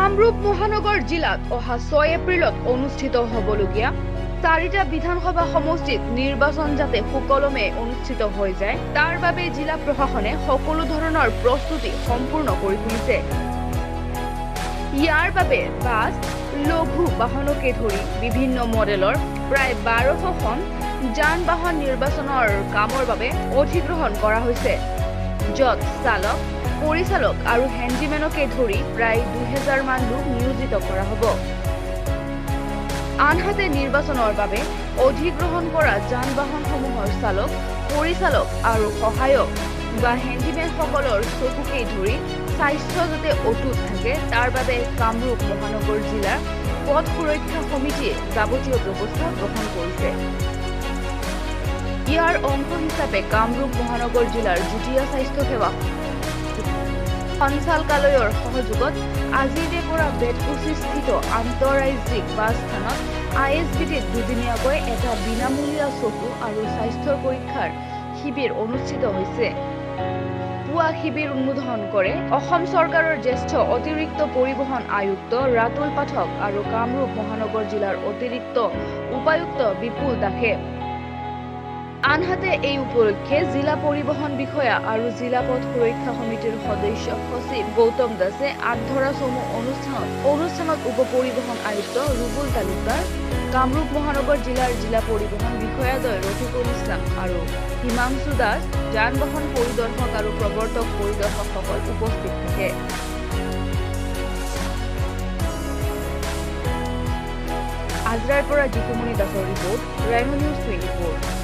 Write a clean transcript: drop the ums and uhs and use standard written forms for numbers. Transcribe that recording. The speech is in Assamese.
কামৰূপ মহানগৰ জিলাত অহা 6 এপ্ৰিলত অনুষ্ঠিত হ'বলগীয়া চাৰিটা বিধানসভা সমষ্টিত নিৰ্বাচন যাতে সুকলমে অনুষ্ঠিত হৈ যায়, তাৰ বাবে জিলা প্ৰশাসনে সকলো ধৰণৰ প্ৰস্তুতি সম্পূৰ্ণ কৰি তুলিছে। ইয়াৰ বাবে বাছ, লঘু বাহনকে ধৰি বিভিন্ন মডেলৰ প্ৰায় 1200খন যান বাহন নিৰ্বাচনৰ কামৰ বাবে অধিগ্ৰহণ কৰা হৈছে, য'ত চালক, পৰিচালক আৰু হেণ্ডিমেনকে ধৰি প্ৰায় 2000মান লোক নিয়োজিত কৰা হ'ব। আনহাতে নিৰ্বাচনৰ বাবে অধিগ্ৰহণ কৰা যান বাহনসমূহৰ চালক, পৰিচালক আৰু সহায়ক বা হেণ্ডিমেনসকলৰ চকুকে ধৰি স্বাস্থ্য যাতে অটুট থাকে, তাৰ বাবে কামৰূপ মহানগৰ জিলাৰ পথ সুৰক্ষা সমিতিয়ে যাৱতীয় ব্যৱস্থা গ্ৰহণ কৰিছে। ইয়াৰ অংশ হিচাপে কামৰূপ মহানগৰ জিলাৰ যুটীয়া স্বাস্থ্য সেৱা সঞ্চালকালয়ৰ সহযোগত আজিৰে পৰা বেতকুছিস্থিত আন্তঃৰাজ্যিক বাছস্থানত আইএছবিটিত দুদিনীয়াকৈ এটা বিনামূলীয়া চকু আৰু স্বাস্থ্যৰ পৰীক্ষাৰ শিবিৰ অনুষ্ঠিত হৈছে। পুৱা শিবিৰ উদ্বোধন কৰে অসম চৰকাৰৰ জ্যেষ্ঠ অতিৰিক্ত পৰিবহণ আয়ুক্ত ৰাতুল পাঠক আৰু কামৰূপ মহানগৰ জিলাৰ অতিৰিক্ত উপায়ুক্ত বিপুল দাসে। আনহাতে এই উপলক্ষে জিলা পৰিবহণ বিষয়া আৰু জিলা পথ সুৰক্ষা সমিতিৰ সদস্য সচিব গৌতম দাসে আঁত ধৰা চমু অনুষ্ঠানত উপ পৰিবহণ আয়ুক্ত ৰুবুল তালুকদাৰ, কামৰূপ মহানগৰ জিলাৰ জিলা পৰিবহণ বিষয়াদ্বয় ৰফিকুল ইছলাম আৰু হিমাংশু দাস, যান বাহন পৰিদৰ্শক আৰু প্ৰৱৰ্তক পৰিদৰ্শকসকল উপস্থিত থাকে। আজৰাৰ পৰা জিতুমণি দাসৰ ৰিপৰ্ট, ৰাইনো নিউজ 24।